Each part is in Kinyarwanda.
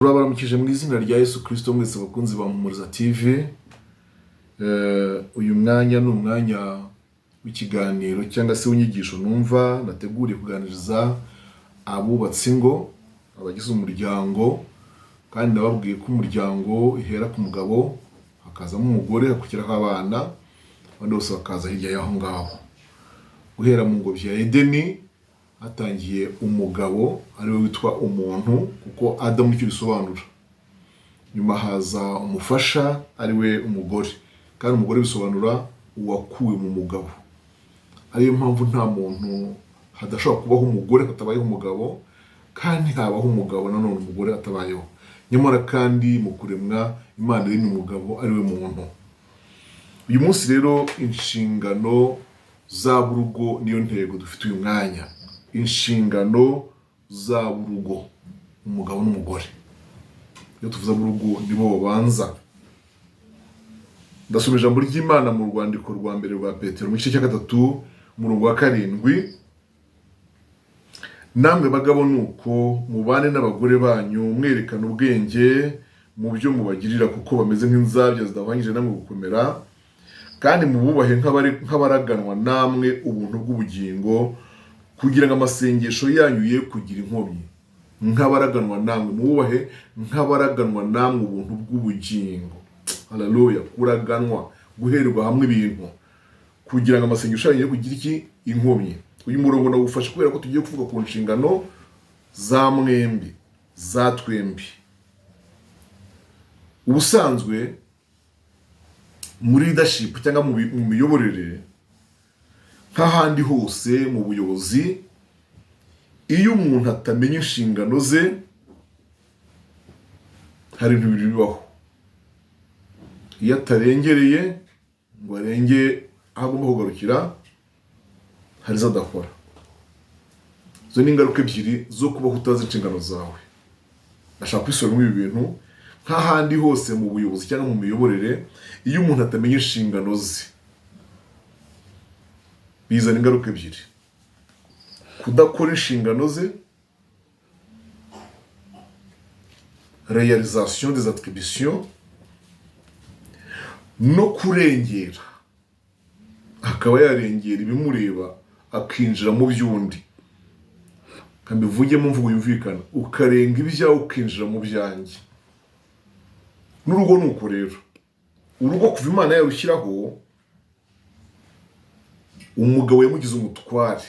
Turabaramukije mu izina rya Yesu Kristo mwese abakunzi ba Mpumuriza TV. Uyu mwanya ni umwanya w'ikiganiro cyangwa se w'inyigisho numva nateguriye kuganiriza abubatse ingo, abagize umuryango, kandi nababwiye ko umuryango ihera ku mugabo, hakazamo umugore, hakurikiraho abana, abandi bose bakaza hirya y'aho ngaho. Guhera mu ngobyi ya Edeni hatangiye umugabo ariwe witwa umuntu, kuko Adamu nicyo bisobanura. Nyuma haza umufasha ariwe umugore, kandi umugore bisobanura uwakuwe mu mugabo. Ariyo mpamvu nta muntu, hadashobora kubaho umugore hatabayeho umugabo, kandi habaho umugabo nanone umugore atabayeho. Nyamara kandi mu kuremwa Imana iremye umugabo ariwe muntu. Uyu munsi rero inshingano z'ab'urugo niyo ntego dufite uyu mwanya. Inshingano z'ab'urugo, umugabo n'umugore. Iyo tuvuze ab'urugo nibo babanza. Ndasoma ijambo ry'Imana mu rwandiko rwa mbere rwa Petero mu gice cya 3 umurongo wa 7. Namwe bagabo nuko mubane n'abagore banyu mwerekana ubwenge mu byo mubagirira, kuko bameze nk'inzabya zidahwanyije namwe gukomera, kandi mububahe nk'abaraganwa namwe ubuntu bw'ubugingo, kugira ngo amasengesho yanyu ye kugira inkomyi. Nk'abaraganwa namwe, mububahe nk'abaraganwa namwe ubuntu bw'ubugingo. Haleluya! Kuraganwa, guherwa hamwe ibintu, kugira ngo amasengesho yanyu ye kugira iki? Inkomyi. Uyu murongo nawufashe kubera ko tugiye kuvuga ku nshingano za mwembi, za twembi. Ubusanzwe muri leadership cyangwa mu miyoborere, nk'ahandi hose mu buyobozi, iyo umuntu atamenya inshingano ze hari ibintu bibiri bibaho. Iyo atarengereye ngo arenge aho agomba kugarukira, hari izo adakora. Izo ni ingaruka ebyiri zo kubaho utazi inshingano zawe. Ndashaka kwisubiramo ibi bintu. Nk'ahandi hose mu buyobozi cyangwa mu miyoborere, iyo umuntu atamenya inshingano ze bizana ingaruka ebyiri: kudakora inshingano ze, réalisation des attributions, no kurengera, akaba yarengera ibimureba akinjira mu by'undi. Mbivugemo mvugo yumvikana, ukarenga ibyawe ukinjira mu byanjye. N'urugo ni uko rero. Urugo kuva Imana yarushyiraho, umugabo yamugize umutware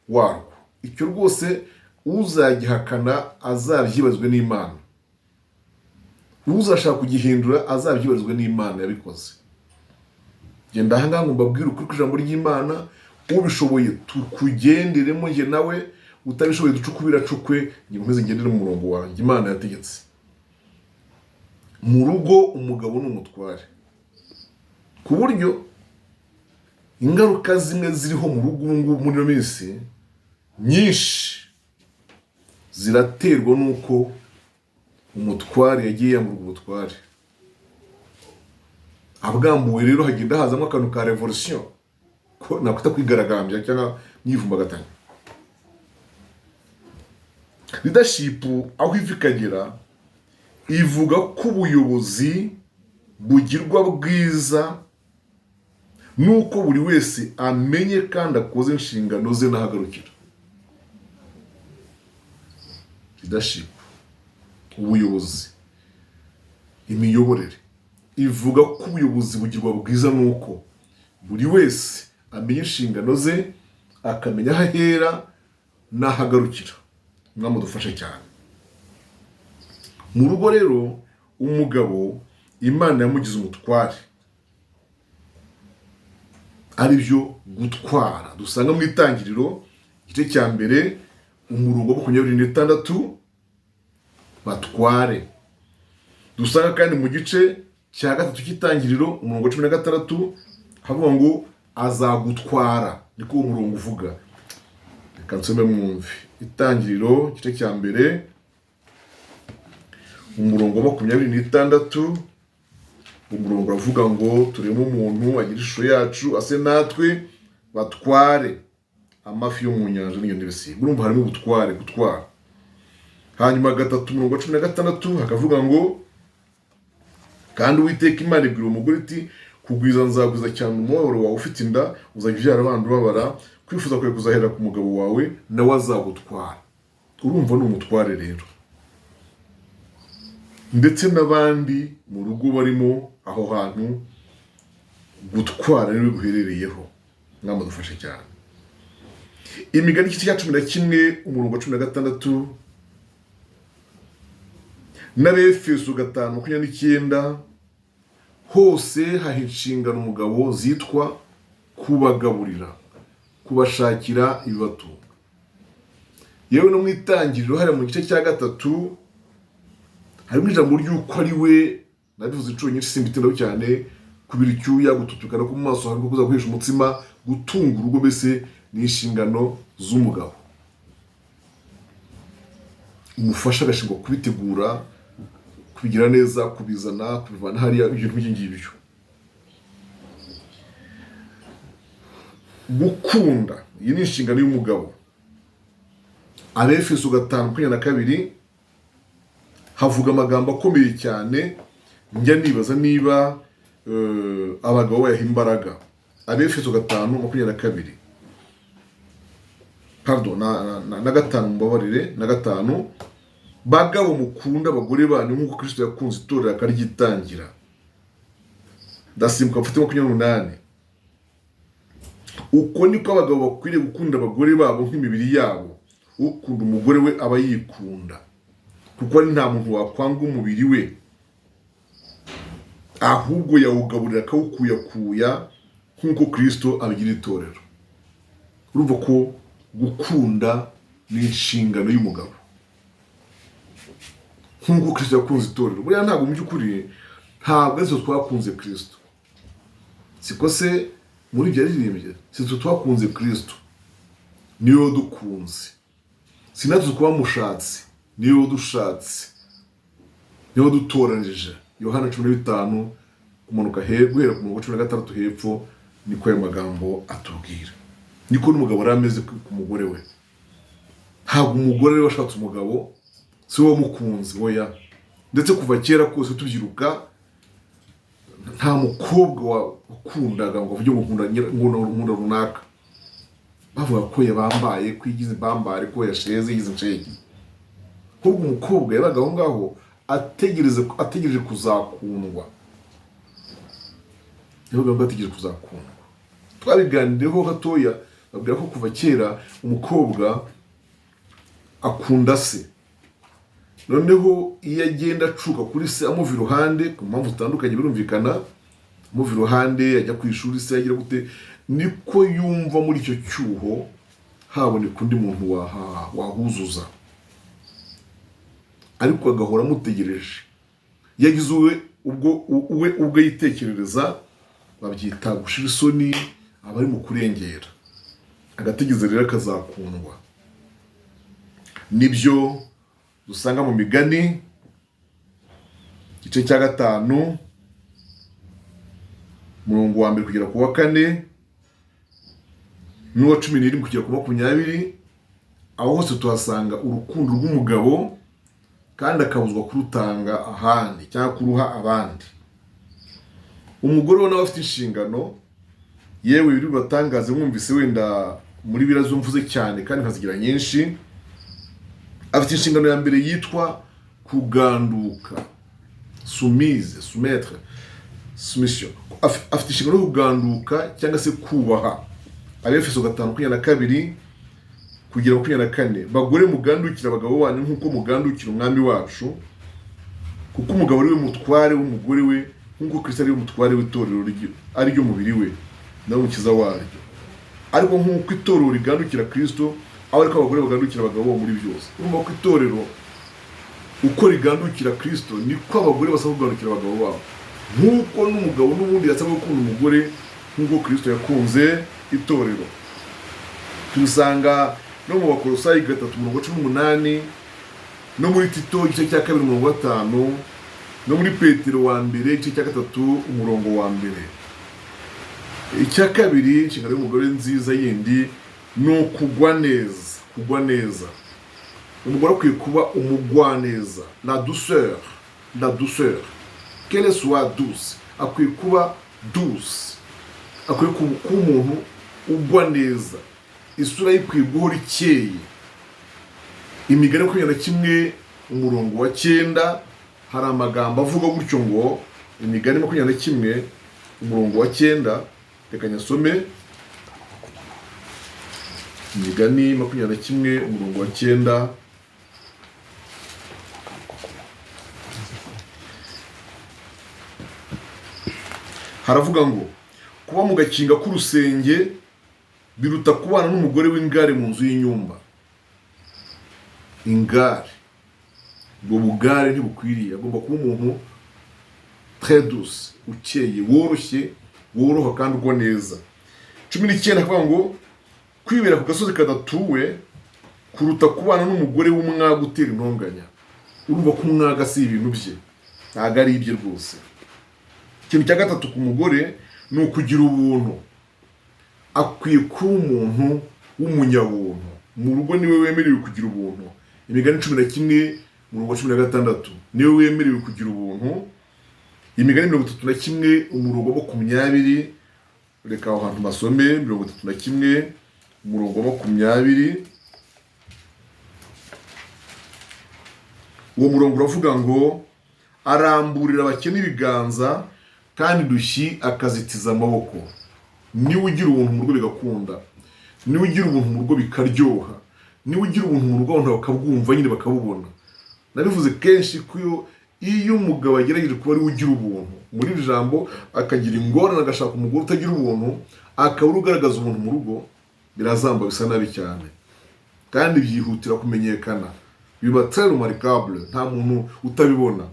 warwo. Icyo rwose uzagihakana azabyibazwe n'Imana, uzashaka kugihindura azabyibarizwe n'Imana yabikoze. Genda ahangaha ngo mbabwire ukuri kw'ijambo ry'Imana, ubishoboye tukugenderemo njye nawe, utabishoboye ducukubira cukwe, njye nkomeze ngendere mu murongo wanjye Imana yategetse. Mu rugo umugabo ni umutware, ku buryo ingaruka zimwe ziriho mu rugo ubu ngubu muri ino minsi nyinshi ziraterwa n'uko umutware yagiye yamburwa ubutware. Abwambuwe rero hagenda hazamo akantu ka revolution, ko nakwita kwigaragambya cyangwa myivumbagatanya. Leadership aho iva ikagera ivuga ko ubuyobozi bugirwa bwiza nuko buri wese amenye kandi akoze inshingano ze n'ahagarukira. Leadership, ubuyobozi, imiyoborere ivuga ko ubuyobozi bugirwa bwiza nuko buri wese amenya inshingano ze, akamenya aho ahera n'ahagarukira. Mwami udufashe cyane. Mu rugo rero umugabo Imana yamugize umutware, aribyo gutwara dusanga mu Itangiriro igice cya 1 umurongo wa 26, batware. Dusanga kandi mu gice cya 3 cy'Itangiriro umurongo wa 16 havuga ngo azagutwara, niko uwo murongo uvuga. Reka nsome mwumve. Itangiriro igice cya 1 umurongo wa 26, umurongo uravuga ngo tureme umuntu agira ishusho yacu, ase natwe, batware amafi yo mu nyanja n'inyoni n'ibisiga. Urumva harimo ubutware, gutwara. Hanyuma 3:16 hakavuga ngo: "Kandi Uwiteka Imana ibwira umugore iti: 'Kugwiza nzagwiza cyane umubabaro wawe ufite inda, uzajya ubyara abana ubabara, kwifuza kwawe kuzahera ku mugabo wawe, nawe azagutwara.'" Urumva ni umutware rero, ndetse n'abandi mu rugo barimo aho hantu, gutwara niwe guherereyeho. Mwama dufashe cyane. Imigani igice cya 11 umurongo wa 16 n'Abefeso 5:29, hose haha inshingano umugabo zitwa kubagaburira, kubashakira ibibatunga. Yewe no mu Itangiriro hariya mu gice cya 3 harimo ijambo ry'uko ari we, nabivuze inshuro nyinshi simbitindaho cyane, kubira icyuya, gututukana ko mu maso, harimo kuza guhisha umutsima, gutunga urugo, mbese ni inshingano z'umugabo. Umufasha agashingwa kubitegura, kubigira neza, kubizana, kubivana hariya, ibintu nk'ibyo ngibyo. Gukunda, iyi ni inshingano y'umugabo. Abefeso 5:22 havuga amagambo akomeye cyane, njya nibaza niba abagabo bayaha imbaraga. Abefeso 5:22, pardon, na 5, mumbabarire, na 5: "Bagabo, mukunda abagore banyu nk'uko Kristo yakunze itorero akaryitangira." Ndasimbuka mfite 28: "Uko niko abagabo bakwiriye gukunda abagore babo nk'imibiri yabo. Ukunda umugore we aba yikunda, kuko ari nta muntu wakwanga umubiri we, ahubwo yawugaburira akawukuyakuya nk'uko Kristo abigira itorero." Urumva ko gukunda ni inshingano y'umugabo nk'uko Kristo yakunze itorero. Buriya ntabwo, mu by'ukuri ntabwo ari twe twakunze Kristo, siko se muri ibyo yaririmbye? Si twe twakunze Kristo, niwe wadukunze. Si natwe twamushatse, niwe wadushatse, niwe wadutoranije. Yohana 15 kumanuka guhera ku murongo wa 16 hepfo, niko ayo magambo atubwira. Niko n'umugabo yari ameze ku mugore we. Ntabwo umugore we washatse umugabo, si we wamukunze, oya. Ndetse kuva kera kose tubyiruka, nta mukobwa wakundaga ngo avuge ngo nkunda runaka. Bavuga ko yabambaye, ko yigize imbambare, ko yasheze, yigize inshege. Ahubwo umukobwa yabaga aho ngaho ategereje kuzakundwa, yabaga aho ategereje kuzakundwa. Twabiganiriyeho gatoya, babwira ko kuva kera umukobwa akunda se, noneho iyo agenda acuka kuri se, amuva iruhande ku mpamvu zitandukanye, birumvikana, amuva iruhande ajya ku ishuri se, agira gute, niko yumva muri icyo cyuho haboneka undi muntu wahuzuza, ariko agahora amutegereje. Iyo agize uwe ubwo we ubwe yitekerereza, babyita gushira isoni, aba ari mu kurengera, agategereza rero akazakundwa. Nibyo dusanga mu Migani igice cya 5 umurongo wa 1 kugera ku wa 4 n'uwa 17 kugera ku 20. Aho hose tuhasanga urukundo rw'umugabo, kandi akabuzwa kurutanga ahandi cyangwa kuruha abandi. Umugore we nawe afite inshingano. Yewe biri bubatangaze mwumvise wenda muri biriya mvuze cyane kandi nkazigira nyinshi. Afite inshingano ya mbere yitwa kuganduka, soumise, soumettre, soumission. Afite inshingano yo kuganduka cyangwa se kubaha. Abefeso 5:22 kugera 24: "Bagore, mugandukira abagabo banyu nk'uko mugandukira Umwami wacu, kuko umugabo ari we mutware w'umugore we, nk'uko Kristo ari we mutware w'itorero ari ryo mubiri we, nawe umukiza waryo. Ariko nk'uko itorero rigandukira Kristo, aho ariko abagore bagandukira abagabo babo muri byose." Urumva ko itorero uko rigandukira Kristo, niko abagore basabwa kugandukira abagabo babo, nk'uko n'umugabo n'ubundi yasabwa gukunda umugore nk'uko Kristo yakunze itorero. Tubisanga no mu Bakolosayi 3 umurongo wa 18, no muri Tito igice cya 2 umurongo wa 5, no muri Petero wa mbere igice cya 3 umurongo wa 1. Icya kabiri, inshingano y'umugore nziza yindi ni ukugwa neza, kugwa neza. Umugore akwiye kuba umugwaneza, la douceur, la douceur, qu'elle soit douce. Akwiye kuba douce, akwiye kuba umuntu ugwa neza, isura ye ikwiye guhora ikeye. Imigani 21 umurongo wa 9, hari amagambo avuga gutyo ngo, Imigani 21 umurongo wa 9, reka nyasome. Imigani 21 umurongo wa 9, haravuga ngo: "Kuba mu gakinga k'urusenge biruta kubana n'umugore w'ingare mu nzu y'inyumba." Ingare, ubwo bugare ntibukwiriye. Agomba kuba umuntu très douce, ukeye, woroshye, woroha kandi ugwa neza. 19 akavuga ngo: "Kwibera ku gasozi kadatuwe kuruta kubana n'umugore w'umwaga utera intonganya." Urumva ko umwaga si ibintu bye, ntabwo ari ibye rwose. Ikintu cya gatatu ku mugore ni ukugira ubuntu. Akwiye kuba umuntu w'umunyabuntu mu rugo. Niwe wemerewe kugira ubuntu. Imigani 11 umurongo wa 16, niwe wemerewe kugira ubuntu. Imigani 31 umurongo wa 20, reka aho hantu basome. 31 umurongo wa 20, uwo murongo uravuga ngo: "Aramburira abakene ibiganza, kandi indushyi akazitiza amaboko." Niwe ugira ubuntu mu rugo bigakunda, niwe ugira ubuntu mu rugo bikaryoha, niwe ugira ubuntu mu rugo abantu bakabwumva nyine, bakabubona. Nabivuze kenshi ko iyo umugabo agerageje kuba ariwe ugira ubuntu muri iri jambo, akagira ingorane, agashaka umugore utagira ubuntu, akaba ari ugaragaza ubuntu mu rugo, birazamba, bisa nabi cyane kandi byihutira kumenyekana, biba très remarquable, nta muntu utabibona.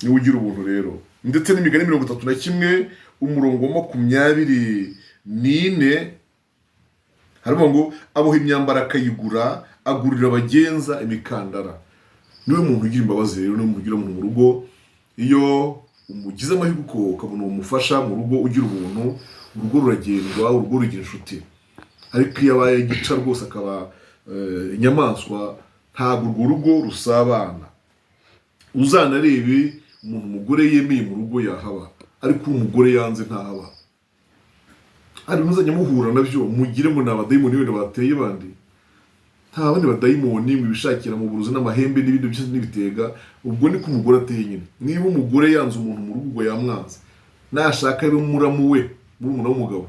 Niwe ugira ubuntu rero. Ndetse n'Imigani 31 umurongo wa 24, haravuga ngo: "Aboha imyambaro akayigura, agurira abagenza imikandara." Niwe muntu ugira imbabazi rero, niwe muntu ugira umuntu mu rugo. Iyo umugize amahirwe ukabona uwo mufasha mu rugo ugira ubuntu, urugo ruragendwa, urugo rugira inshuti. Ariko iyo abaye gica rwose, akaba inyamaswa, ntabwo urwo rugo rusabana. Uzanarebe umuntu umugore yemeye mu rugo yahaba, ariko uwo umugore yanze ntahaba. Hari muzajya muhura nabyo mugire ngo ni abadayimoni wenda bateye bandi. Nta bandi badayimoni mwibishakira mu burozi n'amahembe n'ibindi byose n'ibitega. Ubwo niko umugore ateye nyine. Niba umugore yanze umuntu mu rugo, ubwo yamwanze. Nashaka abe muramu we, murumuna w'umugabo,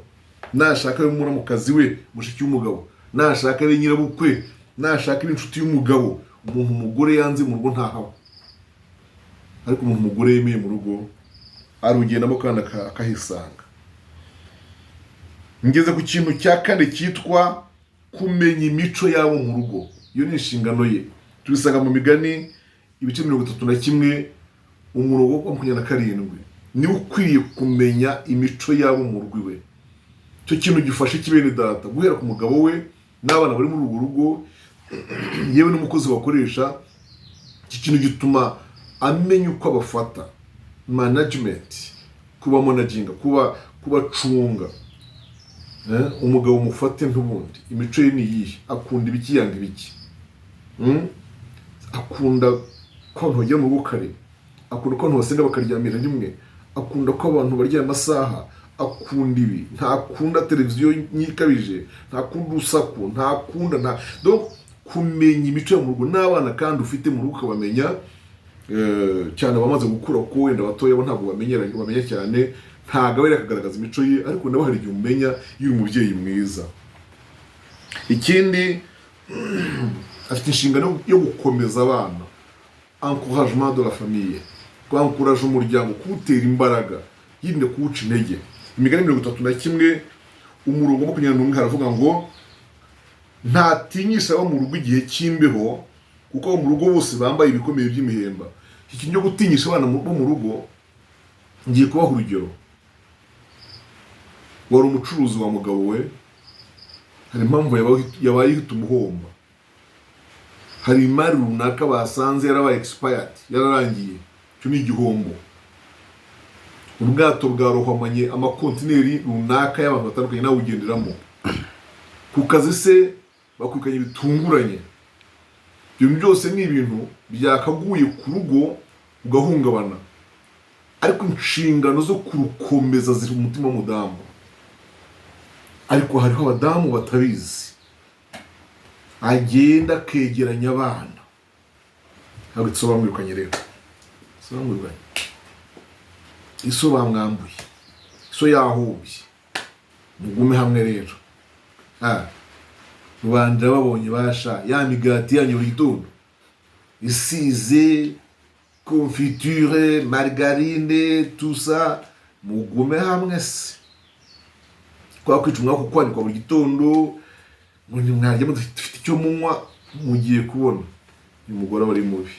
nashaka abe muramukazi we, mushiki w'umugabo, nashaka abe nyirabukwe, nashaka abe inshuti y'umugabo, umuntu umugore yanze mu rugo ntahaba. Ariko umuntu umugore yemeye mu rugo arugendamo kandi akahisanga. Ngeze ku kintu cya kane cyitwa kumenya imico yabo mu rugo. Iyo ni inshingano ye. Tubisanga mu Migani ibice 31 umurongo wa 27. Niwe ukwiriye kumenya imico yabo mu rugo iwe. Icyo kintu gifasha iki bene data? Guhera ku mugabo we n'abana bari muri urwo rugo, yewe n'umukozi bakoresha. Iki kintu gituma amenya uko abafata, management, kuba managinga, kuba kubacunga. Umugabo mufate nk'ubundi imico ye ni iyihe? Akunda ibiki, yanga ibiki? Akunda ko abantu bagera mu rugo kare, akunda ko abantu basenga bakaryamira rimwe, akunda ko abantu barya amasaha, akunda ibi, ntakunda televiziyo nyikabije, ntakunda urusaku, ntakunda nta. Donc kumenya imico yo mu rugo n'abana kandi ufite mu rugo ukabamenya, cyane abamaze gukura, kuko wenda abatoya bo ntabwo bamenya cyane, ntabwo aba yakagaragaza imico ye, ariko nawe hari igihe umenya iyo uri umubyeyi mwiza. Ikindi, afite inshingano yo gukomeza abana, encouragement de la famille, kwankuraje umuryango, kuwutera imbaraga, yirinda kuwuca intege. Imigani 31 umurongo wa 21 haravuga ngo: "Ntatinyisha abo mu rugo igihe cy'imbeho, kuko abo mu rugo bose bambaye ibikomeye by'imihemba." Iki kintu cyo gutinyisha abana bo mu rugo, ngiye kubaha urugero. Wari umucuruzi wa mugabo we, hari impamvu yabaye ihita umuhomba, hari imari runaka basanze yarabaye expired, yararangiye. Icyo ni igihombo. Ubwato bwarohomanye amakontineri runaka y'abantu batandukanye, nawe ugenderamo. Ku kazi se bakwirukanye bitunguranye. Ibyo byose ni ibintu byakaguye ku rugo ugahungabana, ariko inshingano zo kurukomeza ziri mu mutima w'umudamu. Ariko hariho abadamu batabizi, agenda akegeranya abana. Ntabwo iso bamwirukanye rero, iso bamwirukanye, iso bamwambuye, iso yahombye. Mugume hamwe rero. Rubanda babonye basha ya migati yanyu buri gitondo isize confiture, margarine, tout ça, mugume hamwe se. Kwa kwica umwaka kwanyu kwa buri gitondo ngo ntimwarya mudafite icyo munywa, mugiye kubona uyu mugore aba ari mubi.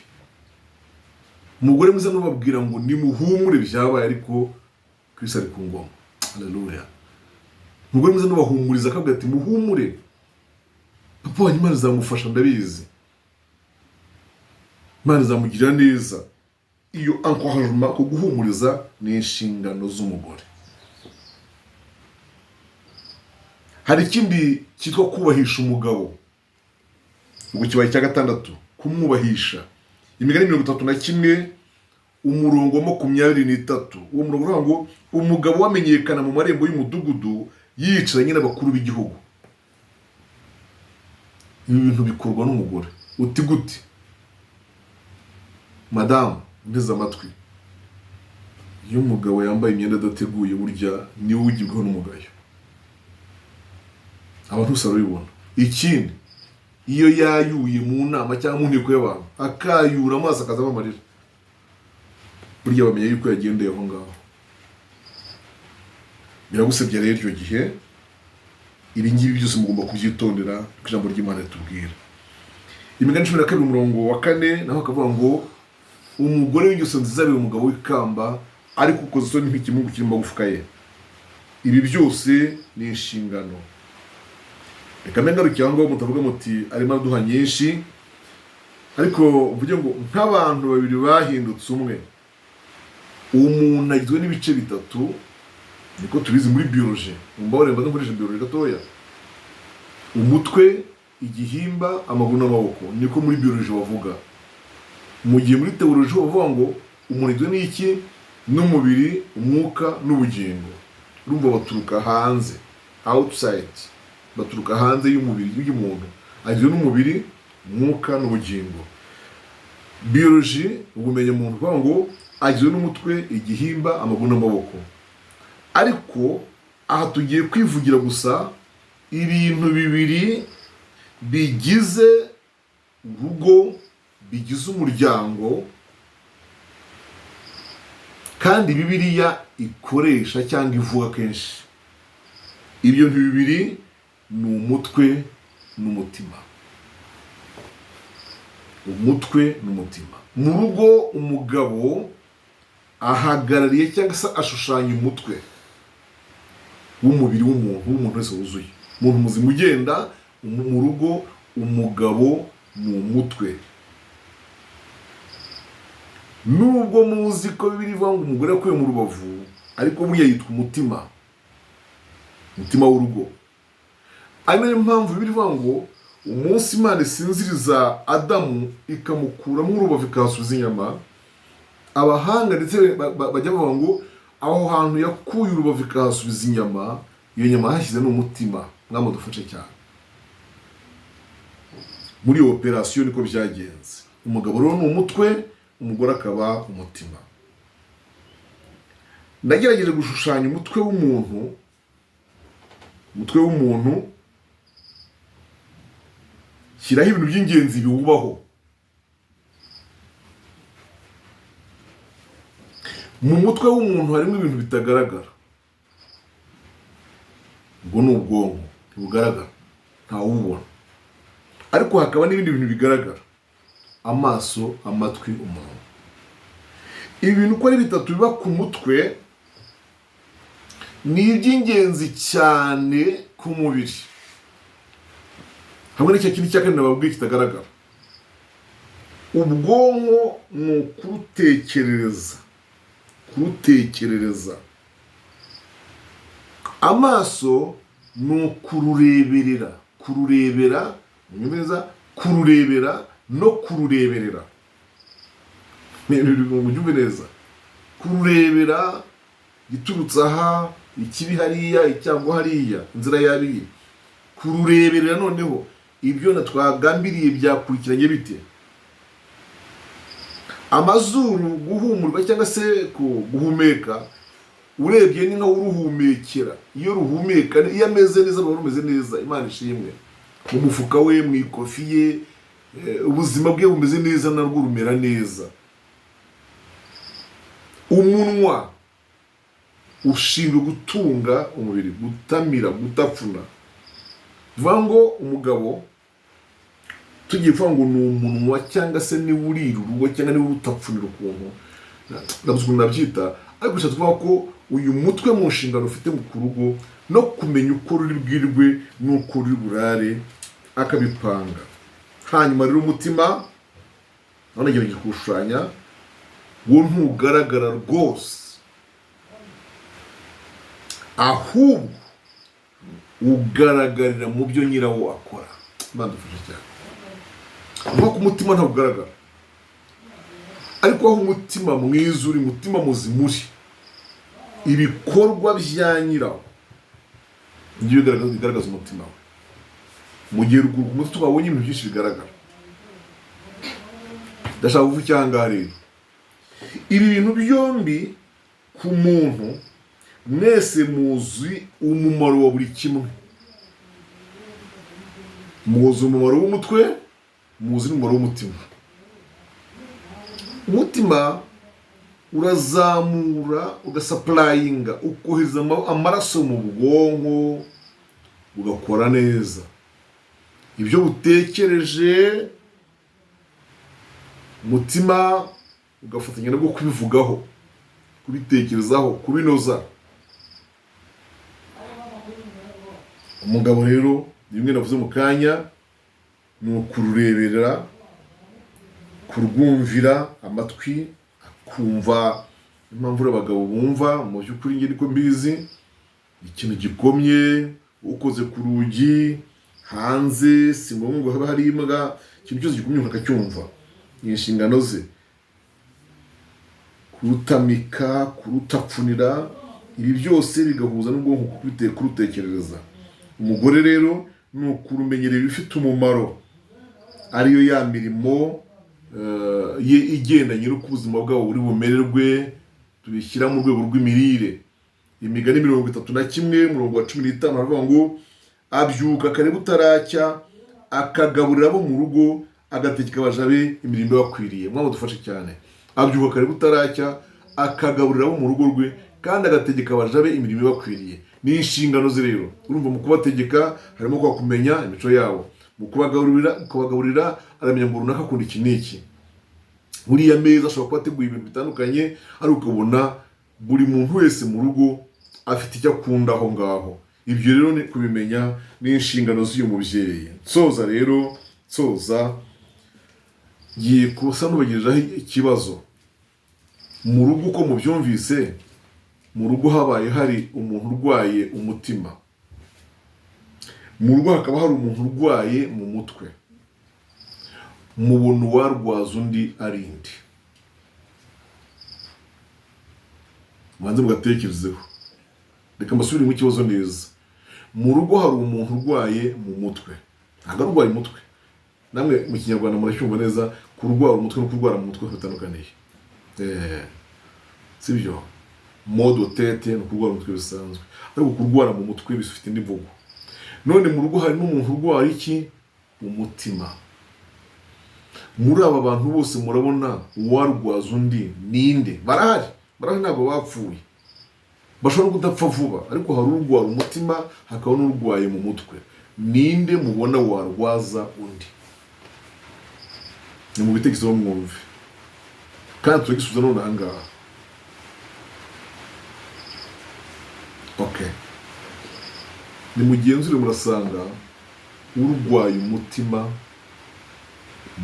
Umugore mwiza nubabwira ngo nimuhumure byabaye, ariko Kristo ari ku ngoma. Haleluya. Umugore mwiza nubahumuriza akabwira ati muhumure, papa wanyu Imana izamufasha, ndabizi Imana izamugirira neza. Iyo encouragement, ko guhumuriza, ni inshingano z'umugore. Hari ikindi cyitwa kubahisha umugabo, ubwo kibaye icya gatandatu, kumwubahisha. Imigani 31 umurongo wa 23, uwo murongo uravuga ngo umugabo wamenyekana mu marembo y'umudugudu yicaranye n'abakuru b'igihugu. Ibi bintu bikorwa n'umugore. Uti gute madamu, nteze amatwi? Iyo umugabo yambaye imyenda adateguye, burya niwe ugibwaho n'umugayo, abantu bose barabibona. Ikindi, iyo yayuye mu nama cyangwa mu nteko y'abantu akayura amaso akazamo amarira, burya bamenya yuko yagendeye aho ngaho. Biragusebya rero icyo gihe. Ibi ngibi byose mugomba kubyitondera, kuko ijambo ry'Imana ritubwira. Imigani 12 umurongo wa 4 naho akavuga ngo umugore w'ingeso nziza abera umugabo w'ikamba, ariko ukoze isoni nk'ikimungu kiri mu magufwa ye. Ibi byose ni inshingano. Reka mbe ngarukiye aho ngaho, mutavuga muti arimo araduha nyinshi, ariko mvuge ngo nk'abantu babiri bahindutse umwe. Umuntu agizwe n'ibice bitatu, niko tubizi muri biologie. Mumbabarire mbanze nkoresha biologie gatoya. Umutwe, igihimba, amaguru n'amaboko, niko muri biologie bavuga. Mu gihe muri théologie bavuga ngo umuntu agizwe n'iki? N'umubiri, umwuka n'ubugingo. Urumva baturuka hanze, outside, baturuka hanze y'umubiri y'umuntu. Agizwe n'umubiri, umwuka n'ubugingo. Biologie, ubumenyi muntu, kuvuga ngo agizwe n'umutwe, igihimba, amaguru n'amaboko. Ariko aha tugiye kwivugira gusa ibintu bibiri bigize urugo, bigize umuryango, kandi Bibiliya ikoresha cyangwa ivuga kenshi. Ibyo bintu bibiri ni umutwe n'umutima. Umutwe n'umutima. Mu rugo umugabo ahagarariye cyangwa se ashushanya umutwe w'umubiri w'umuntu, w'umuntu wese wuzuye, umuntu muzima ugenda mu rugo. Umugabo ni umutwe. Nubwo muzi ko Bibiliya ivuga ngo umugore akuye mu rubavu, ariko buriya yitwa umutima, umutima w'urugo. Ari nayo mpamvu Bibiliya ivuga ngo umunsi Imana isinziriza Adamu ikamukuramo urubavu ikahasubiza inyama, abahanga ndetse bajya bavuga ngo aho hantu yakuye urubavu ikahasubiza inyama, iyo nyama yahashyize ni umutima. Mwamudufashe cyane muri iyo operasiyo, niko byagenze. Umugabo rero ni umutwe, umugore akaba umutima. Nagerageje gushushanya umutwe w'umuntu, umutwe w'umuntu shyiraho ibintu by'ingenzi biwubaho. Mu mutwe w'umuntu harimo ibintu bitagaragara, ubwo ni ubwonko ntibugaragara, ntawububona, ariko hakaba n'ibindi bintu bigaragara: amaso, amatwi, umunwa. Ibi bintu uko ari bitatu biba ku mutwe ni iby'ingenzi cyane ku mubiri, hamwe n'icyo kindi cya kane nababwiye kitagaragara. Ubwonko ni ukurutekerereza, kurutekerereza. Amaso ni ukurureberera, kururebera, neza, kururebera No kurureberera. Mubyumve neza, kururebera giturutse aha, ikibi hariya, icyago hariya, inzira yabiye, kurureberera. Noneho ibyo na twagambiriye byakurikiranye bite? Amazuru guhumurwa cyangwa se guhumeka, urebye ni nka uruhumekera. Iyo ruhumeka, iyo ameze neza, ruba rumeze neza, Imana ishimwe, mu mufuka we, mu ikofi ye, ubuzima bwe bumeze neza, narwo rumera neza. Umunwa ushinzwe gutunga umubiri, gutamira, gutapfuna. Bivuga ngo umugabo, tugiye kuvuga ngo ni umunwa cyangwa se niwe urira urugo cyangwa niwe urutapfunira, ukuntu ndabuze ukuntu nabyita, ariko bishatse kuvuga ko uyu mutwe mu nshingano ufite ku rugo no kumenya uko ruri bwirwe n'uko ruri burare, akabipanga. Hanyuma rero umutima none nagerageje kuwushushanya, wo ntugaragara rwose, ahubwo ugaragarira mu byo nyirawo akora. Imana idufashe cyane. Kuvuga ko umutima ntabwo ugaragara, ariko aho umutima mwiza uri, umutima muzima uri, ibikorwa bya nyirawo nibyo bigaragaza umutima we. Mu gihe ruguru ku mutwe twabonye ibintu byinshi bigaragara, ndashaka kuvuga icyangaha rero: ibi bintu byombi ku muntu, mwese muzi umumaro wa buri kimwe. Muzi umumaro w'umutwe, muzi n'umumaro w'umutima. Umutima urazamura, ugasupplyinga, ukohereza amaraso mu bwonko, bugakora neza ibyo butekereje. Umutima ugafatanya nabwo kubivugaho, kubitekerezaho, kubinoza. Umugabo rero, bimwe navuze mu kanya, ni ukurureberera, kurwumvira amatwi, akumva impamvu abagabo bumva. Mu by'ukuri njye niko mbizi, ikintu gikomye, ukoze ku rugi hanze, si ngombwa ngo habe hari imbwa, ikintu cyose gikomye umuntu akacyumva. Ni inshingano ze kurutamika, kurutapfunira, ibi byose bigahuza n'ubwonko kurutekerereza. Umugore rero ni ukurumenyera ibifite umumaro, ariyo ya mirimo ye igendanye n'uko ubuzima bwabo buri bumererwe. Tubishyira mu rwego rw'imirire. Imigani 31, umurongo wa 15, haravuga ngo: "Abyuka kare butaracya, akagaburira abo mu rugo, agategeka abaja be imirimo ibakwiriye." Mwaba dufashe cyane. Abyuka kare butaracya, akagaburira abo mu rugo rwe, kandi agategeka abaja be imirimo ibakwiriye. Ni inshingano ze rero. Urumva, mu kubategeka harimo kwa kumenya imico yabo, mu kubagaburira aramenya ngo runaka akunda iki n'iki. Buriya meza ashobora kuba ateguye ibintu bitandukanye, ariko ukabona buri muntu wese mu rugo afite icyo akunda aho ngaho. Ibyo rero ni kubimenya, ni inshingano z'uyu mubyeyi. Nsoza rero, nsoza, ngiye kusa n'ubagejejeho ikibazo. Mu rugo, uko mubyumvise, mu rugo habaye hari umuntu urwaye umutima, mu rugo hakaba hari umuntu urwaye mu mutwe, mubona uwarwaza undi ari inde? Mubanze mugatekerezeho. Reka mbasubiremo ikibazo neza. Mu rugo hari umuntu urwaye mu mutwe, ntabwo arwaye umutwe. Namwe mu Kinyarwanda muracyumva neza, kurwara umutwe no kurwara mu mutwe bitandukaniye, sibyo? Mal de tête ni ukurwara umutwe bisanzwe, ariko kurwara mu mutwe bifite indi mvugo. None mu rugo hari n'umuntu urwara iki? Umutima. Muri aba bantu bose murabona uwarwaza undi ninde? Barahari, barahari, ntabwo bapfuye, bashobora no kudapfa vuba, ariko hari urwara umutima, hakaba n'urwaye mu mutwe. Ninde mubona warwaza undi? Ni mu bitekerezo mwumve, kandi turagisubiza none aha ngaha. Okay, nimugenzure, murasanga urwaye umutima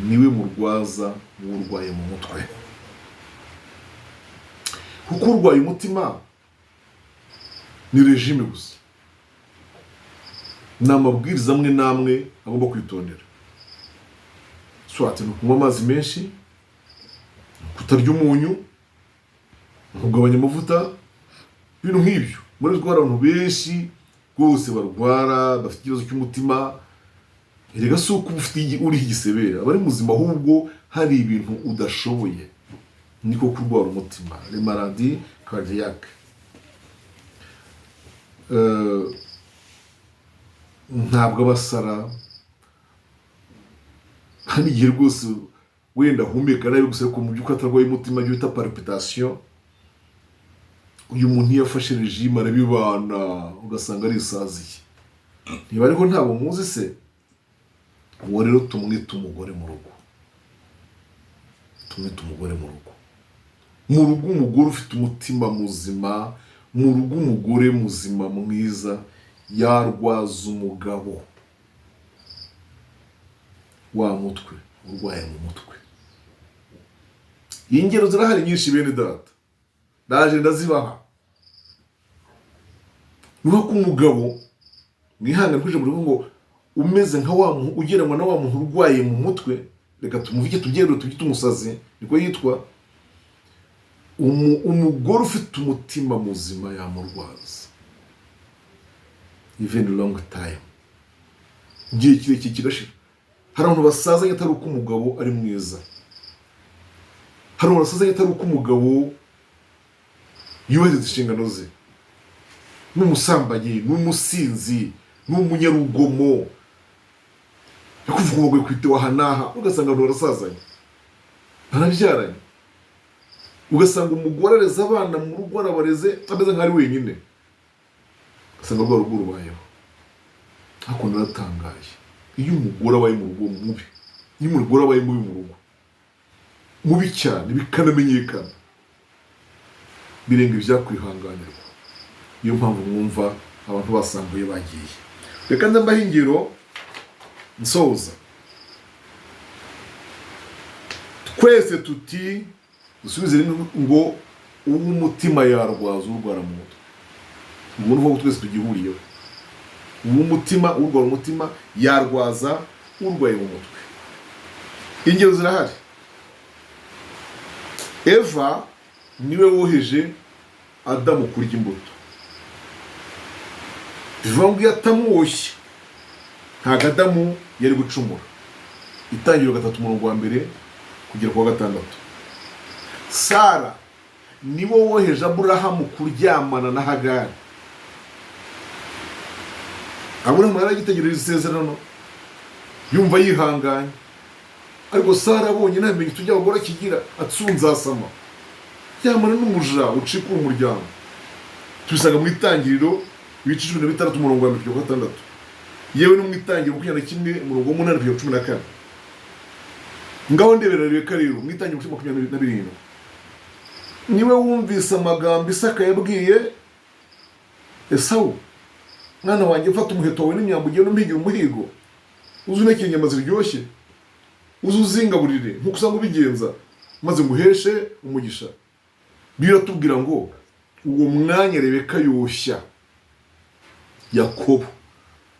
niwe murwaza w'urwaye mu mutwe, kuko urwaye umutima ni régime gusa, ni amabwiriza amwe n'amwe agomba kwitondera. Soit ni ukunywa amazi menshi, ni ukutarya umunyu, ni ukugabanya amavuta, ibintu nk'ibyo. Muri hari abantu benshi rwose barwara, bafite ikibazo cy'umutima. Erega si uko uba ufite uriho igisebera, aba ari muzima, ahubwo hari ibintu udashoboye, niko kurwara umutima, les maladies cardiaques. Ntabwo aba asara, hari igihe rwose wenda ahumeka nabi gusa, ariko mu by'ukuri atarwaye umutima, ibyo bita palpitation. Uyu muntu iyo afashe régime arabibana, ugasanga arisaziye. Niba ariho ntabwo muzi se? Uwo rero tumwita umugore mu rugo, tumwita umugore mu rugo. Mu rugo umugore ufite umutima muzima, mu rugo umugore muzima mwiza yarwaza umugabo wa mutwe urwaye mu mutwe. Ingero zirahari nyinshi, bene data, ndaje ndazibaha. Nuba ko umugabo mwihangane kwije mu rugo ngo umeze nka wa muntu ugereranywa na wa muntu urwaye mu mutwe, reka tumuvuge tubyerure, tubyite umusazi, niko yitwa. Umugore ufite umutima muzima yamurwaza even long time, igihe kirekire kigashira. Hari abantu basazanye atari uko umugabo ari mwiza, hari abantu basazanye atari uko umugabo yubahiriza inshingano ze, n'umusambanyi, n'umusinzi, n'umunyarugomo, yakuvuga ngo kwite aha n'aha, ugasanga abantu barasazanye, barabyaranye, ugasanga umugore areze abana mu rugo, arabareze ameze nk'aho ari wenyine, ugasanga rwa rugo rubayeho. Ariko naratangaye, iyo umugore abaye mu rugo mubi, iyo umugore abaye mubi mu rugo, mubi cyane bikanamenyekana, birenga ibyakwihanganirwa. Niyo mpamvu mwumva abantu basambuye bagiye. Reka nze mbahe ingero nsoza. Twese tuti dusubize rimwe ngo uw'umutima yarwaza urwara mu mutwe. Ubwo ni ukuvuga ko twese tugihuriyeho. Uw'umutima, urwara umutima yarwaza urwaye mu mutwe. Ingero zirahari. Eva niwe woheje Adamu kurya imbuto. Bivuga ngo iyo atamwoshye ntabwo Adamu yari gucumura. Itangiriro 3, umurongo wa 1 kugera ku wa 6. Sara niwe woheje Aburahamu kuryamana na Hagari. Aburahamu yari agitegereje isezerano, yumva yihanganye, ariko Sara abonye nta bimenyetso by'abagore akigira, atsunzasama ryamana n'umuja ucika umuryango. Tubisanga mu Itangiriro ibice 16, umurongo wa 1 kugera ku wa 6, yewe no mu Itangiriro 21, umurongo wa 8 kugera ku 14. Ngaho ndebera Rebeka rero, mu Itangiriro 27, niwe wumvise amagambo Isaka yabwiye Esawu: "Mwana wanjye, fata umuheto wawe n'imyambi, ugende umpigira umuhigo, uze untekere inyama ziryoshye, uze uzingaburire nk'uko usanga ubigenza, maze nguheshe umugisha." Biratubwira ngo uwo mwanya Rebeka yoshya Yakobo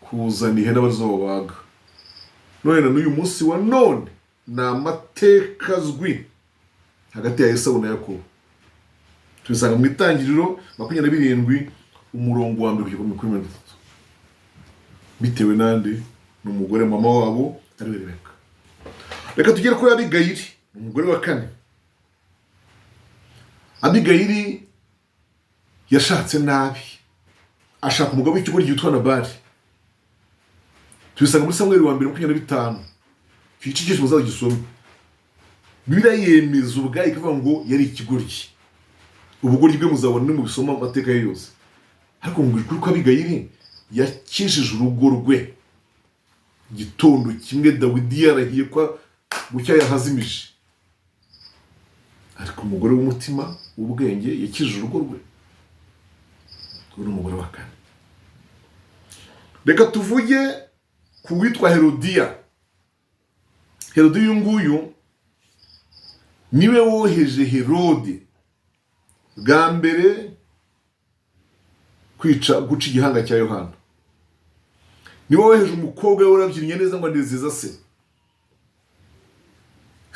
kuzana ihene abarizo babaga. None na n'uyu munsi wa none ni amateka azwi hagati ya Esawu na Yakobo. Tubisanga mu Itangiriro 27, umurongo wa 1 kugera kuri 30. Bitewe n'ande? Ni umugore mama wabo ari we Rebeka. Reka tugere kuri Abigayili, ni umugore wa kane. Abigayili yashatse nabi, ashaka umugabo w'ikigoryi witwa Nabali. Tubisanga muri Samweli wa mbere 25. Icyo gice cyose muzagisome. Bibiliya yemeza ubwayo ikavuga ngo yari ikigoryi. Ubugoryi bwe muzabona nimubisoma amateka ye yose. Ariko ngo ukuri ko Abigayili yakijije urugo rwe. Igitondo kimwe Dawidi yarahiye ko bucya yahazimije, ariko umugore w'umutima w'ubwenge yakijije urugo rwe. Uyu ni umugore wa kane. Reka tuvuge ku witwa Herodiya. Herodiya uyu nguyu niwe woheje Herode bwa mbere kwica, guca igihanga cya Yohana. Niwe woheje umukobwa we warabyinnye neza ngo anezeza se.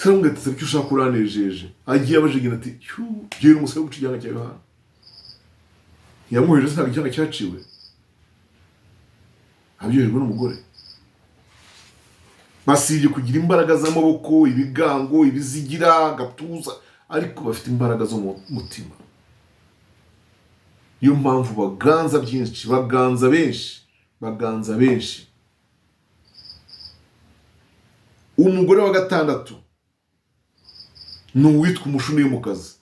Saramubwira ati: "Icyo ushaka, uranejeje." Agiye abajije ati: "Cyuu, umusore guca igihanga cya Yohana." Yamwohereje, ntabwo igihanga cyaciwe, abyohejwe n'umugore. Basibye kugira imbaraga z'amaboko, ibigango, ibizigira, agatuza, ariko bafite imbaraga zo mu mutima. Niyo mpamvu baganza byinshi, baganza benshi, baganza benshi. Umugore wa gatandatu ni uwitwa Umushunemukazi.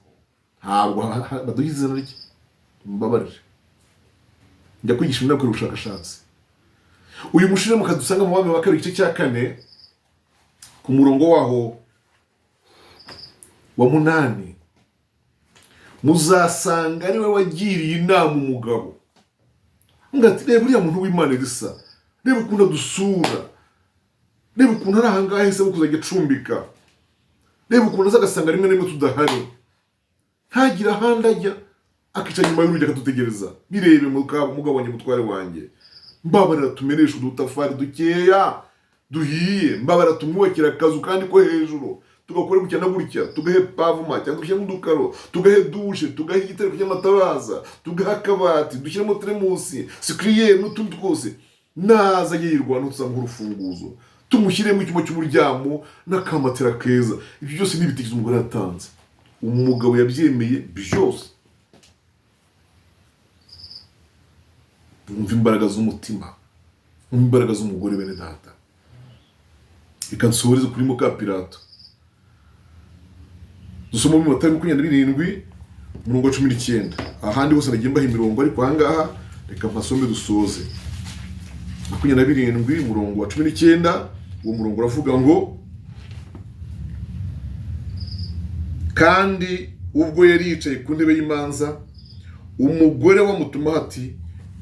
Ntabwo baduha izina rye, mbabarire, njya kwigisha ndakora ubushakashatsi. Uyu Mushunemukazi dusanga mu Bami wa Kabiri, igice cya 4, ku murongo waho wa 8, muzasanga ariwe wagiriye inama umugabo ati: "Reba uriya muntu w'Imana Elisa, reba ukuntu adusura, reba ukuntu ari ahangaha ahisemo kuzajya acumbika, reba ukuntu aza agasanga rimwe na rimwe tudahari, ntagire ahandi ajya, akicara inyuma y'urugi akadutegereza. Birebe mugabo wanjye, mutware wanjye, mbabarira tumeneshe udutafari dukeya duhiye, mbabarira tumwubakira akazu kandi ko hejuru, tugakora gutya na gutya, tugahe pavement cyangwa dushyiremo udukaro, tugahe douche, tugahe igitereko cy'amatabaza, tugahe akabati, dushyiremo teremusi, sucrière n'utundi twose. Naza ajye yirwana, tuzamuha urufunguzo, tumushyiremo icyumba cy'uburyamo n'akamatera keza." Ibyo byose ni ibitekerezo umugore yatanze, umugabo yabyemeye byose. Mwumve imbaraga z'umutima, mwumve imbaraga z'umugore. Bene data, reka nsohoreze kuri muka Pilato. Dusoma mu Matayo 27, umurongo wa 19. Ahandi hose nagiye mbaha imirongo, ariko ahangaha reka mpasome dusoze. 27, umurongo wa 19. Uwo murongo uravuga ngo: "Kandi ubwo yari yicaye ku ntebe y'imanza, umugore wamutumaho ati: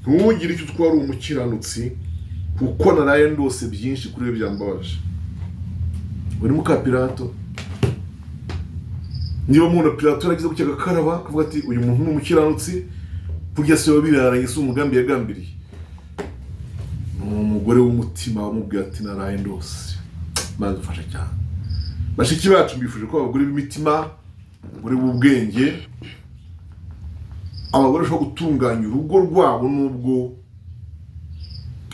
'Ntugire icyo utwara umukiranutsi, kuko naraye ndose byinshi kuri we byambabaje.'" Uri muka Pilato. Niba mubona Pilato yaragize gutya agakaraba, akavuga ati: "Uyu muntu ni umukiranutsi," burya se wabiraranye, si umugambi yagambiriye, ni umugore w'umutima wamubwiye ati: "Naraye ndose." Imana idufashe cyane. Bashiki bacu, mbifuje ko abagore b'imitima, abagore b'ubwenge, abagore bashobora gutunganya urugo rwabo nubwo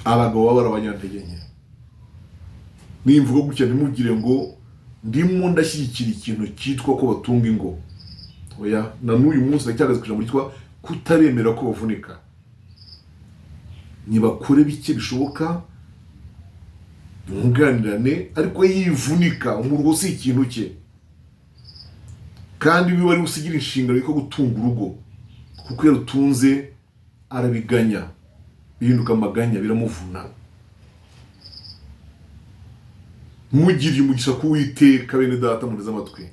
abagabo baba ari abanyantege nke. Nimvuga gutya ntimugire ngo ndimo ndashyigikira ikintu cyitwa ko batunga ingo. Oya, na n'uyu munsi ndacyahagaze ku ijambo ryitwa kutabemera ko bavunika. Nibakore bike bishoboka, bunganirane, ariko yivunika, umuruho si ikintu cye. Kandi wiwe ari usigira inshingano yo gutunga urugo, kuko iyo rutunze arabiganya, bihinduka amaganya, biramuvuna. Mugiriye umugisha k'Uwiteka, bene data muteze amatwi,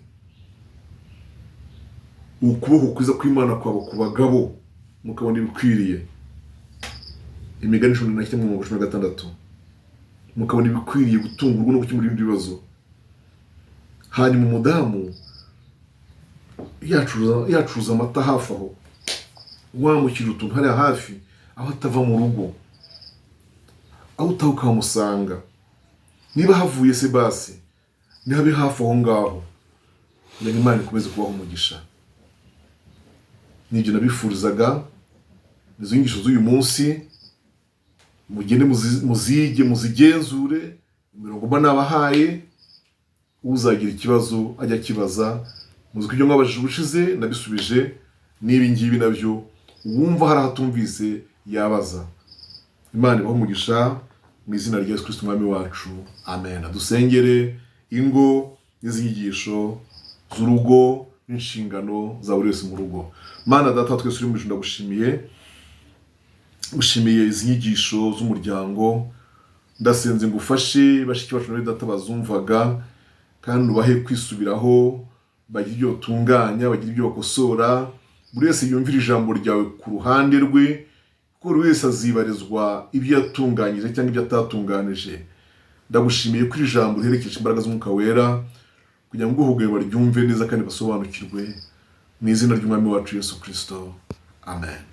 ukuboko kwiza kw'Imana kwaba ku bagabo, mukabona ibikwiriye. Imigani 11 umurongo 16. Mukabona ibikwiriye gutunga urugo no gukemura ibindi bibazo. Hanyuma umudamu yacuruza amata hafi aho, wamukira utuntu hariya hafi aho atava mu rugo, aho utaha ukahamusanga. Niba havuye se basi nihabe hafi aho ngaho, kugira ngo Imana ikomeze kubaha umugisha. Nibyo nabifurizaga, izo nyigisho z'uyu munsi mugende muzige, muzigenzure imirongo mba nabahaye. Uzagira ikibazo ajya akibaza. Muzi ko ibyo mwabajije ubushize nabisubije, n'ibi ngibi nabyo uwumva hari ahatumvise yabaza. Imana ibahe umugisha mu izina rya Yesu Kristo Umwami wacu, amen. Dusengere ingo n'izi nyigisho z'urugo n'inshingano za buri wese mu rugo. Mana Data twese uri mu ijuru, ndagushimiye, gushimiye izi nyigisho z'umuryango. Ndasenze ngo ufashe bashiki bacu na data bazumvaga, kandi ubahe kwisubiraho, bagire ibyo batunganya, bagire ibyo bakosora. Buri wese yumvire ijambo ryawe ku ruhande rwe, kuko buri wese azibarizwa ibyo yatunganyije cyangwa ibyo atatunganije. Ndagushimiye ko iri jambo riherekeje imbaraga z'Umwuka Wera, kugira ngo uhuguye baryumve neza kandi basobanukirwe. Mu izina ry'Umwami wacu Yesu Kristo, amen.